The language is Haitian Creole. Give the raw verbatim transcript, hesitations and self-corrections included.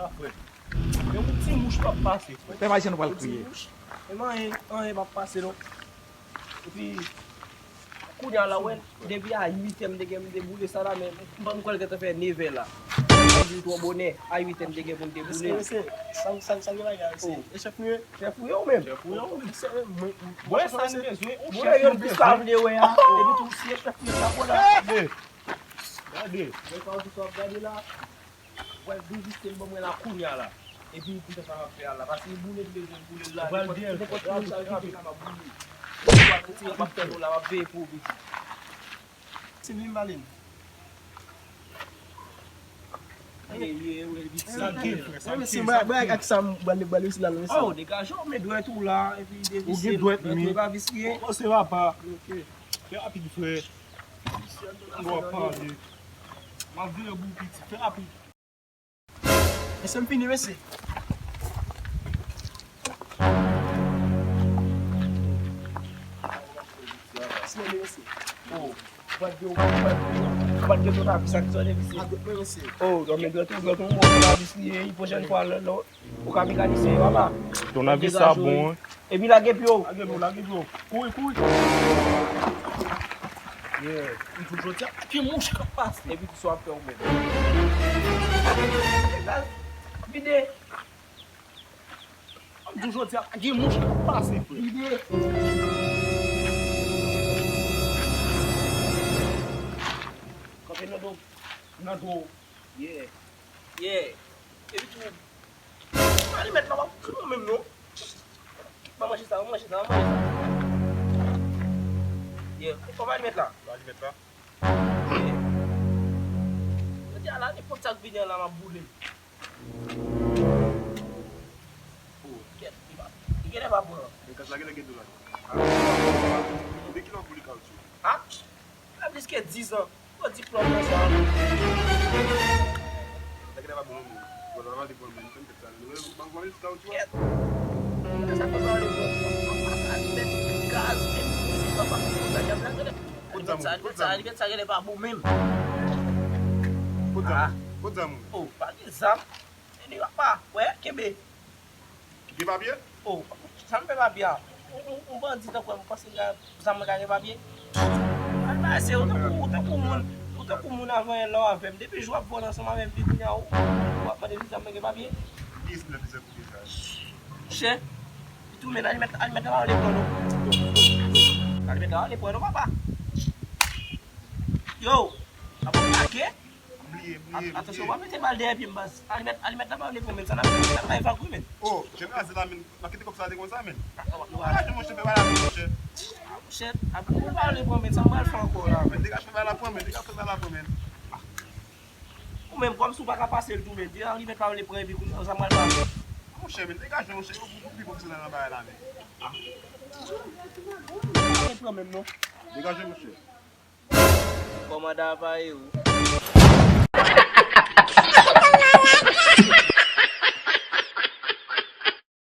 Frè, gen yon ti mouch k ap pase, frè. Pè Mayizyèn, nou pral kriye. Ti mouch. E men anyen, anyen p ap pase, non. Epi, kounye a la, wè, depi a uit è m te gen pou m te boule sa la, men m pa kwè l gentan fè nevè la. Sa vin twò bonè, a uit è m te gen pou m te boule. Mesye, mesye, sa, sa, sa gen bagay, mesye. Oh. E chèf nou ye? Chèf ou ye ou menm? Chèf ou ye ou menm? Mesye, mwen, mwen, mwen, sa m bezwen, ou chèf nou bezwen. Mwen, yo, sa vle wè a. Epi tou, si e chèf nou sa bon la. Gade. Gade. Mwen pa w di sa w ap gade la. Wè, deziste l ban mwen la kounye a la. Epi pou sa sa m ap fè a la. Paske boule m bezwen boule l la. Nenpòt, nenpòt moun sa ki te kapab boule. Ou pa retire m ap tann ou la, m ap veye pou ou, pitit. Se li m pale m. Ye, ye, wè, pitit. Sa gen, frè, sa gen. Mwen, mwen, ak sa m bale, bale isi la, non, mesi. Oh, degaje w, men dwèt ou la, epi devise. Ou gen dwèt, men. Dwèt ou pa visye. Oh, se papa. Ok. Fè rapid, frè. Ou ap pale. M ap vire pou ou, pitit. Fè rapid. Mesye, m fini, mesye. Sinon, mesye. Oh, ou pa t gen, ou pa t gen, ou pa t gen tounavis ak sòde, mesye. A, men, mesye. Oh, non, men, granton, granton, bon, tounavis li ye, pwochèn fwa, lè, lè, ou ka mekanisyen, papa. Tounavis sa bon, wi. Epi lage pye w. Lage pye w, lage pye w. Kouri, kouri. Yeah. M di w jodi a, gen mouch k ap pase. Epi ki sa w ap fè ou menm? Gaz, vide. M di w jodi a, gen mouch k ap pase, frè. Vide. Kanpe nan do. Nan do. Yeah. Yeah. Epi tou, alimèt la pa pou ou menm non. Ban manje sa, ban manje sa, ban manje sa. Yeah, ou pran alimèt la. Alimèt la. Yeah. Jodi a la, nenpòt sa k vini an la, m ap boule l. Oh, kèt, li pa, li genlè pa pran. Men gaz la genlè gen dlo ladan. Ah, men ki lè w boule kawotchou? Ah, la plis ke diz an. Bon, diplòm nan sa. Nèg la pa bon non. Bon, la va li bon men, fè m tèt sa. Nou ban ban li kawotchou a. Kèt. Sa pa pale bon. Papa sa li met gaz, men li pa pase konsa, diab la genlè. Kot zam ou? Kot zam ou? Sa genlè pa bon menm. Kot zam ou? Kot zam ou? Oh, pa gen zam. Anyway, papa, wè, kenbe. Gen papye? Oh, sa m fè papye a? Yon, yon, yon bandi tankou w, m panse l ka, zam mwen ka gen papye? Al bay se ou tankou, ou tankou moun, ou tankou moun avan yè la w avè m. Depi jou w ap vòlè ansanm avè m, epi kounye a ou, ou ap mande si zam mwen gen papye? Kiyès ki nan bezwen pou deja? Monchè, tou men alimèt, alimèt la pa vle pran non. Alimèt la pa vle pran non, papa. Yo, ap lage? M bliye, m bliye, m bliye. Atansyon, w ap mete bal dèyè pye m, baz. Alimèt, alimèt la pa vle pran, men. Sa n ap fè, n ap bay vag, wi, men. Oh, jen raze la, men. Nan kite kòb sa te konsa, men. Degaje, monchè, fè bagay la, monchè. Ah, monchè, ap, ou pa vle pran, men. Sa m pral fè ankò la, men? Men degaje, fè bagay la, pran, men. Degaje, fè bagay la, pran, men. Ou menm, kòmsi w pa ka pase l tou, men. Depi alimèt pa vle pran, epi kounye a, sa m pral fè ankò? Monchè, men, degaje, monchè. Ou, ou pi pwofesyonèl nan bagay la, men. Ah. Pa vle pran menm, non. Degaje, monchè. Kòmandan a pa ye ou.